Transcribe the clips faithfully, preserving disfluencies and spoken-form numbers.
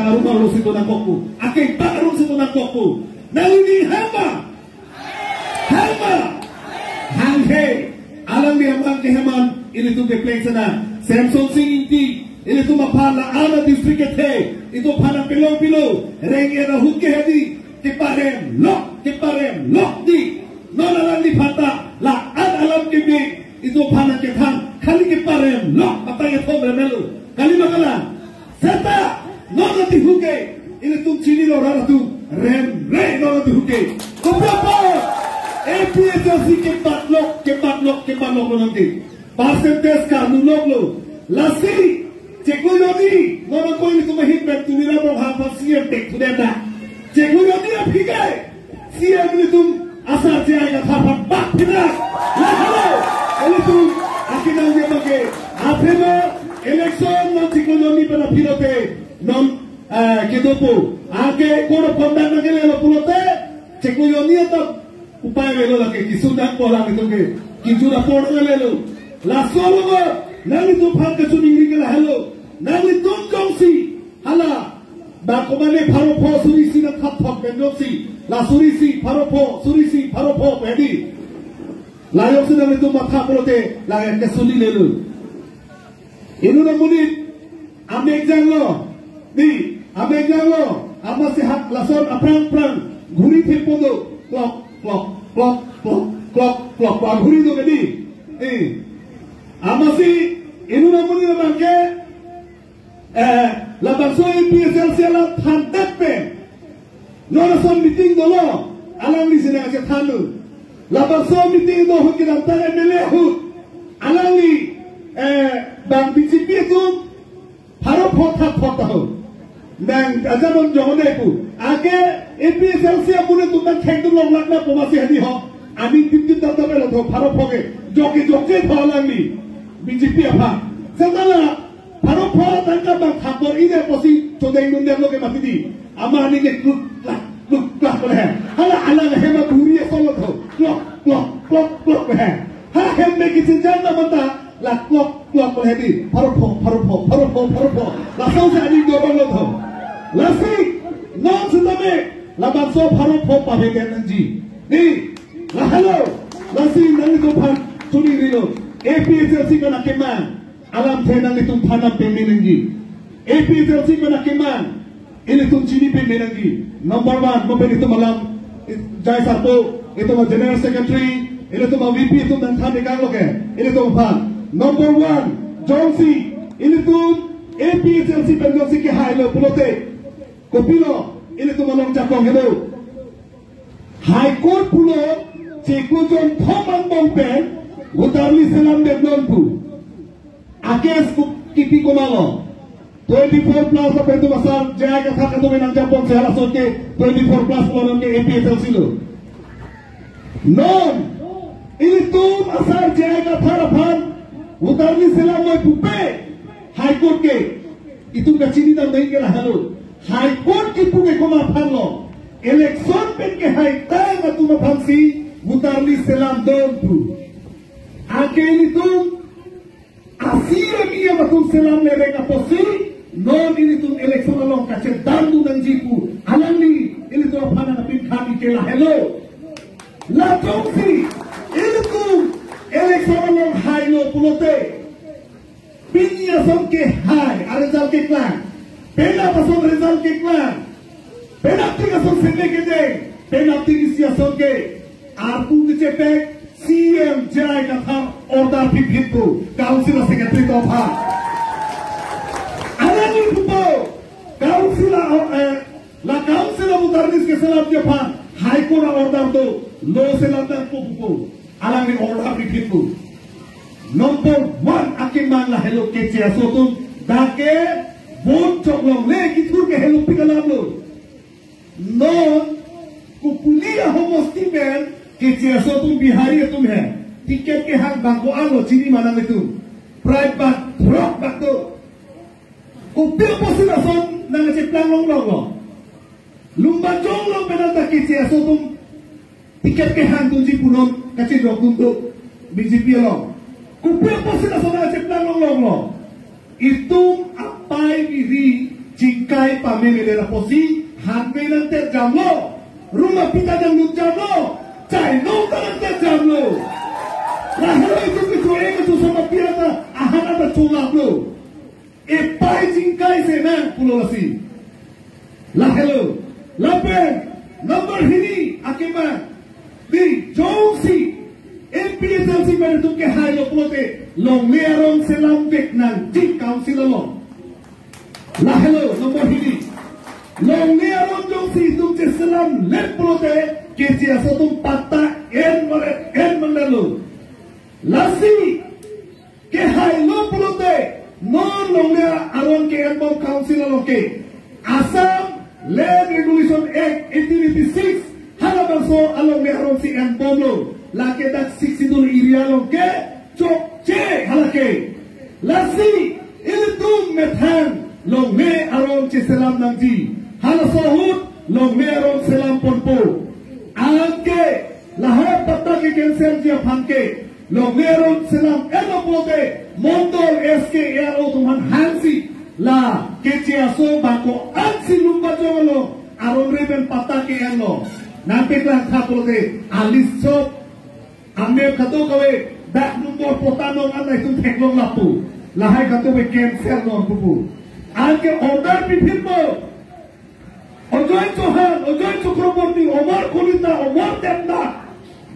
Arum arlo si to nangkokpo. Akeng bak arum si to nangkokpo. Nangli ning hang ma? Hang ma? Hanghe. Alangli amang ke heman ilitum kepleng sana. Semson Sing Ingti ilitum aphan la-an a district kethe, itum aphan nangpelo pilo. Reng-en ahut ke hedi, keparem lok, keparem lok di. Non alangliphan ta la-an alam keme itum aphan nangkethan, khali keparem lok, patang ethom remelo. Kali ma kalang? Seta, non atihu ke, ilitum chinilo rat atum, remre non atihu ke. Kopi apot, A P H L C kebat lok, kebat lok, kebat lok lo nangke. Percentage karnu lok lo. Lasi, cheklo jodi, non ako ilitum ahin pen Tuliram Ronghang aphan C M tek thudet na. Cheklo jodi aphi ke, C M ilitum asar J I Kathar aphan bak phina. Lahelo, ilitum akinang dia bage. Aphema election non chiklo jodi pen aphi lote non, eh, kedopo. Anke code of conduct nangkelelo pulote, chiklo jodi atap upai avelo lake, kesung dam po alanglitum ke. Kinjut apor nangkelelo. Laso lo nanglitum aphan kachiningri ke lahelo. Nanglitum jongsi hala bang komane pharo pho suri isi nangthap thok pen jongsi, la suri isi, pharo pho, suri isi, pharo pho pu hedi. La jongsi nanglitum matha pulote, la ke suli lelo. Inut amonit amek janglo, di, amek janglo, amatsi hak lason aphrang phrang ghuri thepo do, klok, klok, klok, klok, klok, klok, klok, ghuri do ke di. Eh. Amatsi inut amonit abang ke, eh, labangso A P H L C alam thandet pen, non ason meeting dolo, alangli si nangchethanlo. Labangso meeting do ahut kedamtang M L A ahut, alangli, eh, bang B J P atum pharo pho thap thok taho. Nang aja non jong ne pu. Anke A P H L C amonit atum nangkheng atum longlak na pu amatsi hedi ho. Aning tip tip tap tap lo tho pharo pho ke. Joke joke tho alangli. B J P aphan. Seta la pharo pho tangka bang thap bor-i det pusi chodeng dun det lo ke mati di. Amat aning ke kluk klak, kluk klak pu le. Hala alang hem aghuri asol lo tho. Klok, klok, klok, klok pu he. Ha hem me kichinjang na mata, la klok, klok pu le di. Pharo pho, pharo pho, pharo pho, pharo pho. Laso si aning dobang lo tho. Lasi, non sitame, labangso pharo pho paveken nangji. Di, lahelo, lasi nanglitum aphan chiningrilo. A P H L C pen akemang alamthe nanglitum than pame nangji. A P H L C pen akemang ilitum chini pame nangji. Number one, mo pen itum alam jai sarpo, itum a general secretary, ilitum a V P atum nangthan ikang lo ke, ilitum aphan. Number one, jongsi ilitum A P H L C pen jongsi kehailo pulote, kopilo ilitum along jakong helo. High Court pulo chiklo jonthom angbong pen voter list selamdetnon pu. A-case ku kipi komatlo? Twenty-four plus lapen itum asar J I Kathar atum nangjaponsi halaso ke twenty-four plus pulo non ke A P H L C lo. Non, ilitum asar J I Kathar aphan voter list selamnoi pupe High Court ke, itum kachinidam nangji ke lahelo. High Court kipu ke komat aphanlo? Election pen kehaitang atum aphansi voter list selamdon pu. Anke ilitum a-C M, E M atum selamle rek apotsi, non ilitum election along kachedandun nangji pu alangli ilitum aphan nangpinkhamji ke lahelo. La jongsi ilitum election along hailo pulote, pini ason ke hai, a-result keklang. Penap ason result keklang. Penaptik ason seme kedeng. Penaptik isi ason ke arpu kechepek, C M J I Kathar order phitphit pu Council a-secretary atum aphan. Alangli pupo, Council a, eh, la Council a-voter list keselamji aphan High Court a-order do, lo selamnangpo pupo. Alangli order phitphit pu. Number one akemang lahelo, keche aso atum dak ke vote chok longle kethur ke helopik alam lo. Non Kopili ahomosti pen keche aso atum Bihari atum he. Ticket kehang bang ko-an lo chini ma nanglitum? Prai bak throk bak do. Kopi apotsi lason nangcheplang longlong lo? Lumbajong along pen anta keche aso atum ticket kehang dunji pu non kachirok dun do B J P along. Kopi apotsi lason nangcheplang longlong lo? Itum apei biri Chingkai pame mele ra pusi, han me nang tet jamlo. Ruma pita nang lut jamlo. Chainong ta nang tet jamlo. Lahelo itum kecho-e kecho sama pia ta, ahan ata cholaplo. Epai chingkai se nang pulo lasi. Lahelo. Lapen, number hini, akemang. Di, jongsi, A P H L C pen itum kehailo pulote, longle aron selam vek nangji council along. Lahelo, number hini. Longle aron jongsi itum cheselam let pulote, keche aso atum patta en mare, en mandalo. Lasi, kehailo pulote, non longle aron ke-enbom council along ke. Assam Land Regulation Act eighteen eighty-six, halabangso alongle aron si enbomlo. Lake dak Sixth Schedule area along ke, chokche halake. Lasi, ilitum methang longle aron cheselam nangji. Halaso ahut longle aron selam ponpo. Anke, lahai patta ke-cancel ji aphan ke. Longle aron selam enlo pulote, Mondol S K A R O atum aphan hangsi, la keche aso bako ansi Lumbajong along aron re pen patta ke-enlo. Nangpeklang tha pulote, alis chop, amep kato kave, dak number patta nong an itum theklong lapu. Lahai kato ve cancel non pupu. Anke order piphinpo. Ajoy Chauhan, Ajoy Chakraborty, Omar Kalita, Omar Demda.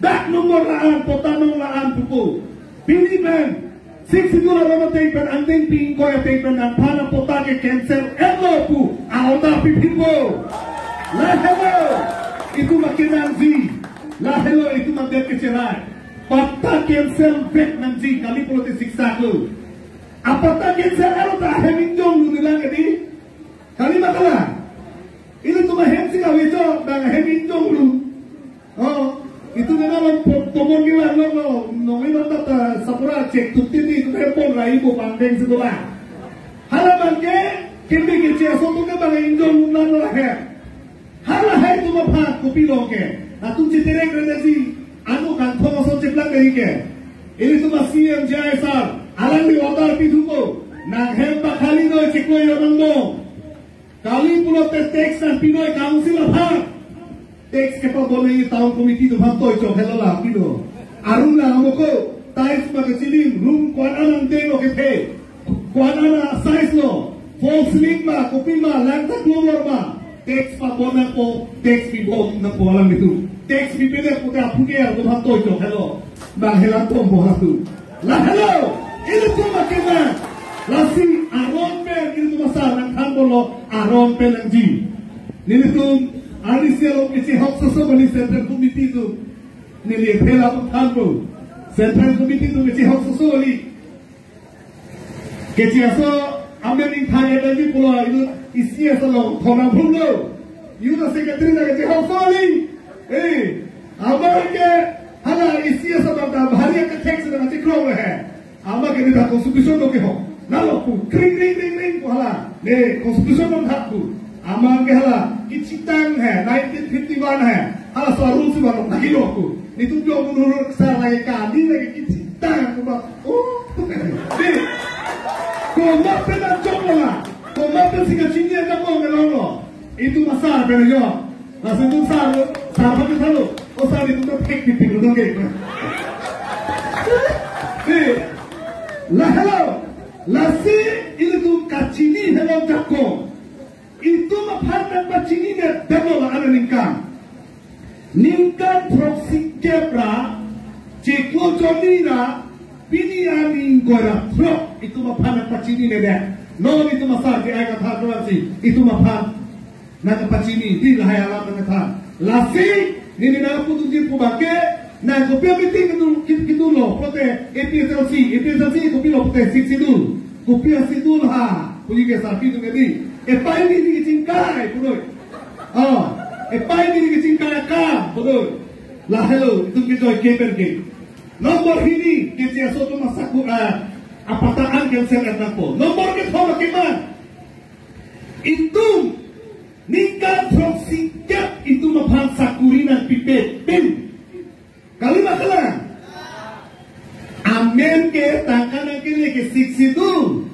Dak number la-an, patta nong la-an pupo. Pini pen, Sixth Schedule aron ateng pen, angdeng pi ingkoi ateng pen, nangphan apatta ke-cancel enlo pu, a-order piphinpo. Lahelo, itum akenangji. Lahelo, itum adet kecherai. Patta cancel vek nangji, kali pulote siksak lo. Apatta cancel enlo ta ahem ingjonglo neli lang ke di. Kali ma kalang? Ilitum ahem si kave chot, bang ahem ingjonglo. Oh, itum nang alam po-, tomon ke lang lo, no, nong inon ta ta sapura chek tup titi, itum hem pon rai bo pangdeng si dola. Hala bang ke, kembe keche aso atum ke bang ingjonglo lang lo ahem. Hala hai itum aphan kopilo ke. Atum chiterek rena si, anu kangthong ason cheplang dari ke. Ilitum a-C M J I sir, alangli order pithupo. Nang hem pakhali noi chiklo yo nang dong. Kali pulote tax nangpi noi council aphan. Tax kepabonai town committee atum aphan toi chok helo la pino. Arum nang amoko, tiles ma kechilim, room ko-an anang denglo kethe. Ko-an ana size lo, false ceiling ma, kopi ma, lang ta klomor ma. Tax pabon nangpo, tax pibon nangpo alanglitum. Tax pipedet pute aphu ke atum aphan toi chok helo. Bang helang tompo halatum. Lahelo, ilitum akemang. Lasi aron pen, ilitum asar nangthanbomlo, aron pen nangji. Nelitum, arnisi along kechehok soso kali Central Committee atum. Neli phela atum thanpo. Central Committee atum kechehok soso kali. Keche aso amen ingthang eda ji pulo, inut isi aso along thonam phumlo. Inut a-secretary ta kechehok soso kali. Eh, amen ke hala isi aso ta ta bhari ke tax na chikrong he. Amen ke neta constitution lo kehok. Nalo pu kring ring ring ring pu hala. Ne constitution lo thak pu. Amen ke hala kechitang he, nineteen fifty-one he. Halaso a-rule si vanong lagi lo pu. Netum jong mun hurur sa lagi kali lagi kechitang pu ba. Oh. Di. Komat pen ajok lo la. Komat pen si kachini ajak lo ngelong lo. Itum asar pen ajok. Lasi itum sar, sar pati thalo. O sar, itum ta thek pipin lo dong ke. Di. Lahelo. Lasi ilitum kachini helo jakong. Itum aphan nangpachininedet lo la-an aningkan. Ningkan throksi kep ra, chiklo choni ra, pini arni ingkoi ra throk itum aphan nangpachininedet. Non itum asar ke ai katha tuan si, itum aphan nangpachini, di lahai alam nangthan. Lasi, neli nangputhot ji pu bang ke, nang kopi a-meeting kedo, ked-, kedo lo, pulote A P H L C, A P H L C kopilo pulote Sixth Schedule. Kopi a-schedule ha, puji ke sarpi atum ke di. Epai neli kechingkai, punoi. Oh, epai neli kechingkai akam, punoi. Lahelo, itum ke joy keber ke. Number hini, keche aso atum asaku, ah, apatta an cancel nangpo. Number kethom akemang. Itum, ningkan throksi kep itum aphan sakuri nangpipe pin. Kali ma kalang? Amen ke tangka nangkele ke Sixth Schedule.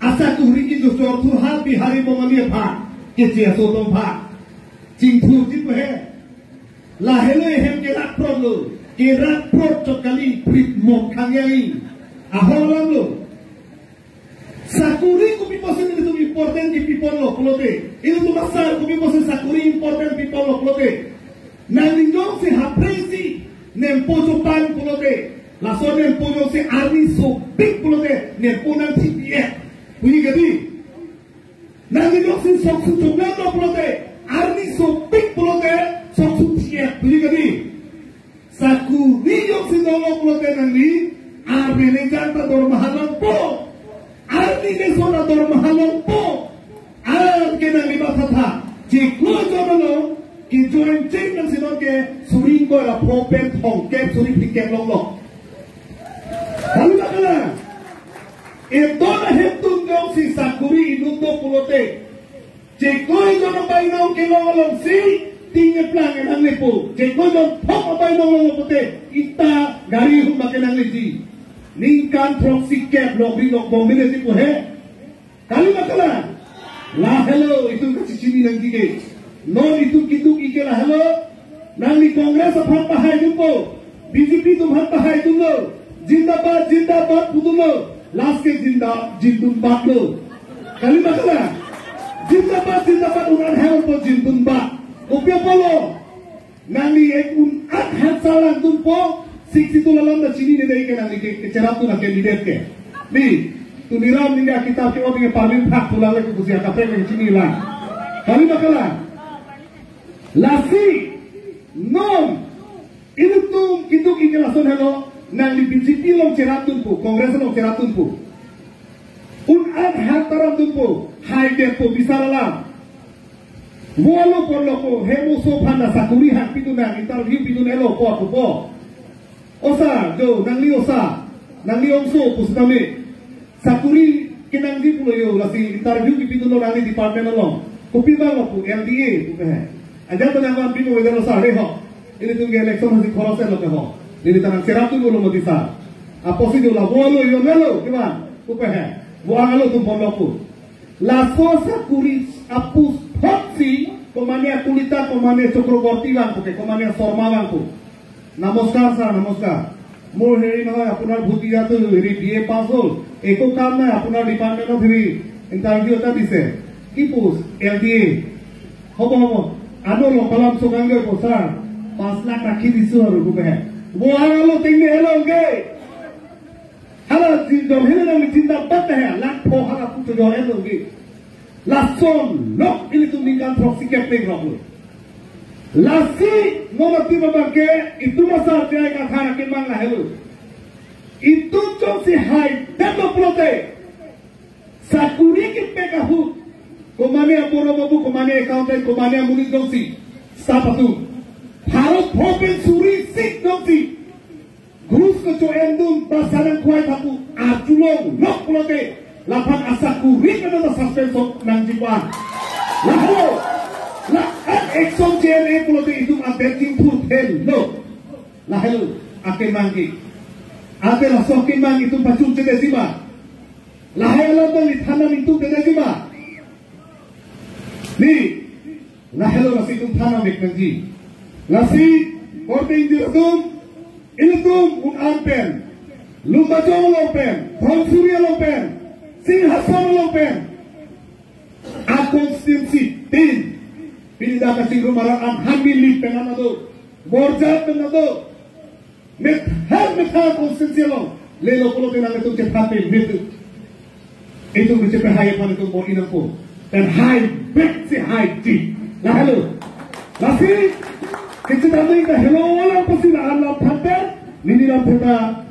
Asakuri kecho chorthu ha Bihari Bongali aphan, keche aso atum aphan chingthurji pu he. Lahelo ehem kerak prot lo, kerak prot chot kali, prit mok khang ya-i. Ahok alam lo. Sakuri kopi pusi nelitum important kipi ponlo pulote, ilitum asar kopi pusi sakuri important pi ponlo pulote, nangning jongsi hapresi nempo chopan pulote, laso nempo jongsi arni sopik pulote, nempo nangthi pi-et puji kali. Nangning jongsi soksu choklang lo pulote, arni sopik pulote, soksu thi-et puji kali. Sakuri jongsi dolo pulote nangli, arni ne jan ta dormaha longpo, arni ne so ta dormaha longpo. Anke nangli mathatha, chiklo jon along kejoin cheng nangsi nonke suri ingkoi ra pho pen thomkep suri phlikep longlo. Kali ma kalang? Eton ahem atum jongsi sakuri inut do pulote, chiklo jon abainong kelong alongsi ting eplang enang lepo. Chiklo jon thom abainong longlo pulote, ita gari hum ma kenang leji. Ningkan throksi kep lokri lokbom mene ti pu he. Kali ma kalang? Lahelo itum kachechini nangji ke. Non itum keduk-i ke lahelo. Nangli Congress aphan pahai dunpo, B J P atum aphan pahai dunlo, Zindabad, Zindabad pudunlo, last ke Zinda, Zindunbad lo. Kali ma kalang? Zindabad, Zindabad un-an haipo, Zindunbad. Kopi apotlo? Nangli ek un-an hang salang dunpo, sixty-two alam ta chinine dei ke nangli ke, kecherap dun a-candidate ke. Ni, Tuliram ningje akitap ke-ot ningje parlin phak pulang le ke pusi akaprek le chinilang. Kali ma kalang? Lasi, non, ilitum keduk-i ke lason helo, nangli B J P along cherap dunpo, Congress along cherap dunpo. Un-an hang taram dunpo, haidetpo bisar alam. Vo alo ponlo po, hem oso aphan ta sakuri hang pidun nang, interview pidun-etlo po, po, po. Osa, jo, nangli osa, nangli ongso pusitame sakuri kenangji pulo jo, lasi interview kipidunlo nangli department along. Kopi abang lo pu, L D A pu pe he. Ajat nang van pimo wedan osa, re ho. Ilitum ke election hasi khoros lo ke ho. Neli ta nangcherap dunlo mati sa. Apotsi jo la vo alo jo nelo, kiman, pu pe he. Vo ang alo atum ponlo pu. Laso sakuri aputhotsi, komane Akulita, komane Chakraborty vangpo ke, komane Sharma vangpo. নমস্কাৰ ছাৰ, নমস্কাৰ। মোৰ হেৰি নহয়, আপোনাৰ ভতিজাটো হেৰি B A পাছ হ'ল, একো কাম নাই, আপোনাৰ ডিপাৰ্টমেণ্টত হেৰি ইণ্টাৰভিউ এটা দিছে। কি পোষ্ট? L D A. হ'ব, হ'ব। আনো লগ পালাম চোকাংগৈ প ছাৰ, পাঁচ লাখ ৰাখি দিছো আৰু, বুবেহে। vo ang alo ting ne-etlo ke. Hala jin dong hele nang jin dam bat he, lang pho hala pu cho dong he dong ke. Lason lok ilitum ningkan throksi kep teng rok lo. Lasi non atum abang ke itum asar jai ka thara ke mang lahelo. Itum jongsi haidetlo pulote, sakuri kepek ahut, komane aboro babu, komane accountant, komane amonit jongsi, staff atum, pharo pho pen suri sik jongsi ghus kecho-en dun ba sanang kuai thapu arjulong lok pulote, laphan asakuri pen ta suspension nangji pu-an. Lahelo, la-an action che-en-e pulote itum adet chingthur thelo. Lahelo akemang ke. Ate laso akemang itum pachunchedetji ma? Lahai alam abang ithan nangtum tedetji ma? Ni, lahelo lasi itum than nangvek nangji. Lasi korte ingjir atum, ilitum un-an pen, Lumbajong along pen, Dhansiri along pen, Singhason along pen, a-constituency tin, pini dak kachingrum arat an Hamili pen an ado, Borjat pen ado, methang methang constituency along lelo pulote nangtum chephan pe metu. Itum chephan hai aphan itum bor-i nangpo. Pen haivek si haiji. Lahelo. Lasi kechetame ta helo alam pusi la alam than pen, neli lam theta